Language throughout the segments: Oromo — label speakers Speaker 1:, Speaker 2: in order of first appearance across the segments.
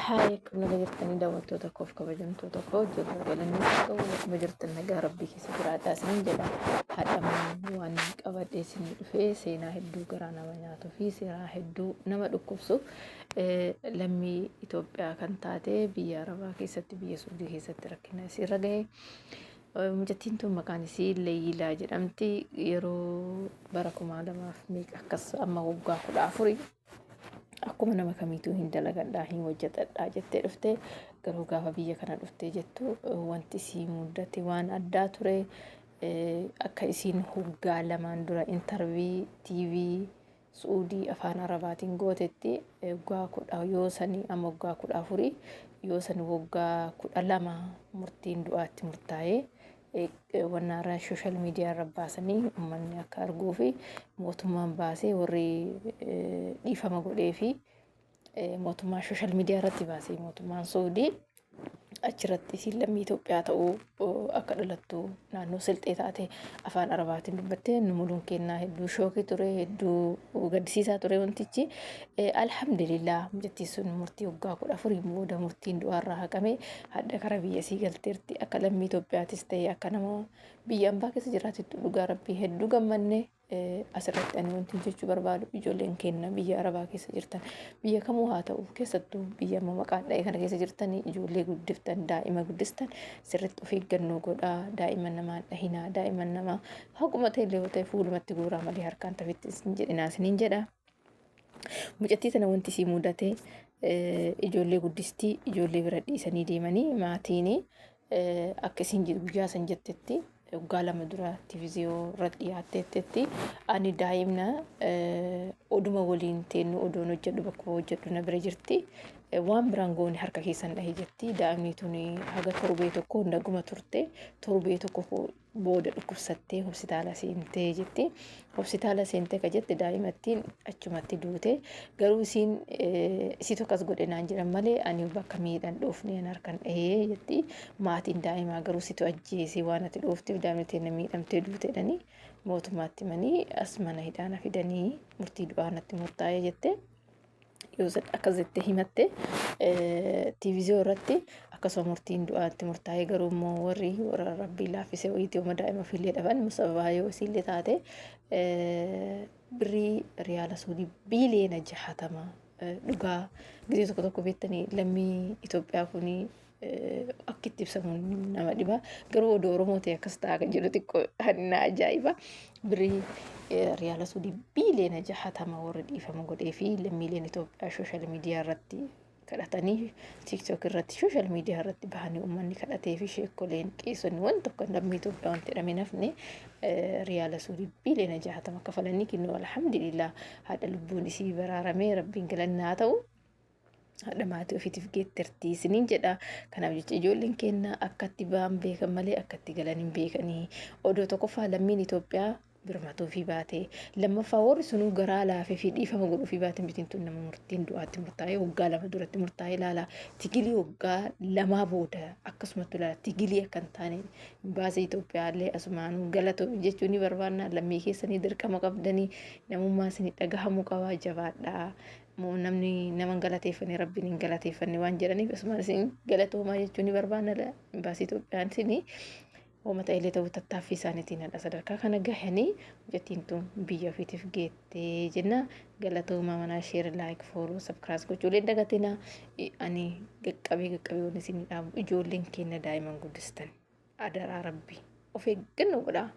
Speaker 1: Haay, akkam naga jirtanii daawwattoota koof kabajamtoota koo? Jirra, galanni isaa qabu. Akkuma jirtan nagaa rabbii keessa jiraadhaa isiniin jedha. Hadhammoo waan qabadhee isinii dhufee seenaa hedduu garaa nama nyaatuu fi seenaa hedduu nama dhukkubsu, lammii Itoophiyaa kan taate biyya Arabaa keessatti, biyya Suudii keessatti rakkina isiirra gahe. Mucattiin tun maqaan isii Leeyilaa jedhamti. Yeroo bara 2000 meeqa akkas, amma waggaa 14, akkuma nama kamiituu hin dalagadhaa, hin hojjetadhaa jettee dhufte. Garuu gaafa biyya kana dhuftee jettu wanti isii mudate waan addaa ture. Akka isiin waggaa lamaan dura interview TV Suudii afaan Arabaatiin gootetti, waggaa 10 yoo sanii amma waggaa 14, yoo sani waggaa 12 murtiin du'aatti murtaa'ee wannaarra social media irra baasanii uummanni akka arguu fi mootummaan baasee, warri dhiifama godhee fi mootummaan social media irratti baasee, mootummaan Suudii achirratti isiin lammii Itoophiyaa ta'uu, akka dhalattu naannoo Silxee taate afaan Arabaatiin dubbattee, nu muluun kennaa hedduu shookii ture, hedduu gaddisiisaa ture wantichi. Alhamdulillah, mucattiin sun murtii waggaa 14 booda murtiin du'aarraa haqame, hadha kara biyya isii galteerti. Akka lammii Itoophiyaatis ta'e akka nama biyya ambaa keessa jiraatittu, dhugaa rabbii hedduu gammanne. Asirratti ani wanti jechuu barbaadu, ijoolleen keenya biyya Arabaa keessa jirtan, biyya kamuu haa ta'u, keessattuu biyya amma maqaan dha'e kana keessa jirtan, ijoollee guddiftan, daa'ima guddistan, sirriitti of eeggannoo godhaa. Daa'ima namaa dhahinaa, daa'ima namaa haquma ta'e illee yoo ta'e fuulumatti guuraa malee harkaan tafitti isin jedhinaa isiniin jedha. Mucattii tana wanti isii mudate, ijoollee guddistii, ijoollee bira dhiisanii deemanii maatiin. Akka isiin guyyaa san jettetti, waggaa 2 dura tiiviziyoo irratti dhiyaatteetti, ani daa'imna oduma waliin teennu, odoon hojjedhu, bakkuma hojjedhu na bira jirti. Waan biraan goone, harka keessan dhahe jetti. Daa'imni tun haga torbee tokko naguma turte. Torbee tokko booda dhukkubsattee hospitaala seentee jetti. Hospitaala seentee ka jette daa'imattiin achumatti duute. Garuu isiin isiitu akkas godhe naan jedhan malee ani bakka miidhan dhoofne, an harkan dhahee jetti. Maatiin daa'imaa garuu situ ajjeesee, waan ati dhoofteef daa'imni teenya miidhamtee duute jedhanii mootummaatti himanii, as mana hidhaa na fidanii murtii du'aa natti murtaa'ee jette. Yoo akkas jettee himatte tiiviziyoo irratti, akkasuma murtiin du'aatti murtaa'ee, garuu immoo warri warra rabbii laaffisee wayiitii oma daa'ima ofiillee dhaban sababaa yoo isiillee taate, birrii riyaala Suudii biiliyoona 60. Dhugaa gisee tokko tokko beektanii, lammii Itoophiyaa kuni akka itti ibsamu nama dhiba. Garuu odoo Oromoo ta'e akkas ta'a kan jedhu xiqqoo na ajaa'iba. Birrii riyaala Suudii biiliyoona 60 warri dhiifama godhee fi lammiileen Itoophiyaa social media irratti kadhatanii, TikTok irratti, social media irratti bahanii uummanni kadhatee fi sheekoleen, qeessonni, waan tokko lammii Itoophiyaa wanti jedhamee nafne riyaala Suudii biiliyoona 60 kafalanii kennu. Alhamdulillah, haadha lubbuun isii baraaramee rabbiin galannaa ta'u. Haadha maatii ofiitiif geettertii isiniin jedha. Kanaaf jecha ijoolleen keenya akkatti ba'an beekan malee akkatti galan hin beekanii. Odoo tokkoffaa lammiin Itoophiyaa birmatuufii baate, lammaffaa warri sunuu garaa laafee fi dhiifama godhuufii baate, mitiin tun nama murtiin du'aatti murtaa'ee waggaa 2 duratti murtaa'ee ilaala. Tigilii waggaa lamaa booda akkasumatti ilaala. Tigilii akka hin taane baasee Itoophiyaa illee asumaanuu galatoomi jechuu ni barbaanna. Lammii keessanii dirqama qabdanii, namummaa isinii dhagahamuu qabaa, jabaadhaa. Moo namni nama hin galateeffanne rabbiin hin galateeffanne waan jedhaniif, asumaan isin galatoomaa jechuu ni barbaanna. Imbaasii Itoophiyaan isinii uummata illee ta'uu tattaaffii isaaniitiin hadha sadarkaa kana gahanii mucattiin tun biyya ofiitiif geettee jenna. Galatoomaa. Manaa share, like, follow, subscribe gochuulee dagatina. Ani qaqqabee qaqqabee wanni isin dhaabu, ijoolleen keenya daa'iman guddistan, adaraa rabbii of eeggannoo godhaa.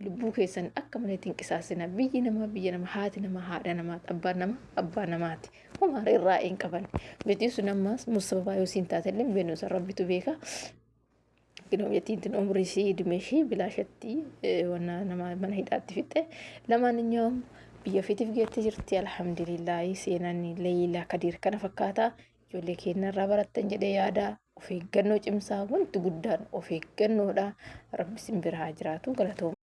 Speaker 1: Lubbuu keessan akka malee hin qisaasina. Biyyi namaa biyya nama, haati namaa haadha namaati, abbaan namaa abbaa namaati. Homaa irraa hin qaban. Mucattiin sun ammas musababaa yoo siin taate illee beenu, san rabbitu beeka. Kinoo mucattiin tun umrii ishii, idimee ishii bilaashatti wanna nama mana hidhaatti fixxe. Lamaaninyoo biyya ofiitiif geettee jirti. Alhamdulillaahi, seenaan Leeyilaa Kadiir kana fakkaata. Ijoollee keenya irraa barattan jedhee yaada. Of eeggannoo cimsaa, wanti guddaan of eeggannoodha. Rabbi isin bira haa jiraatu, galatooma.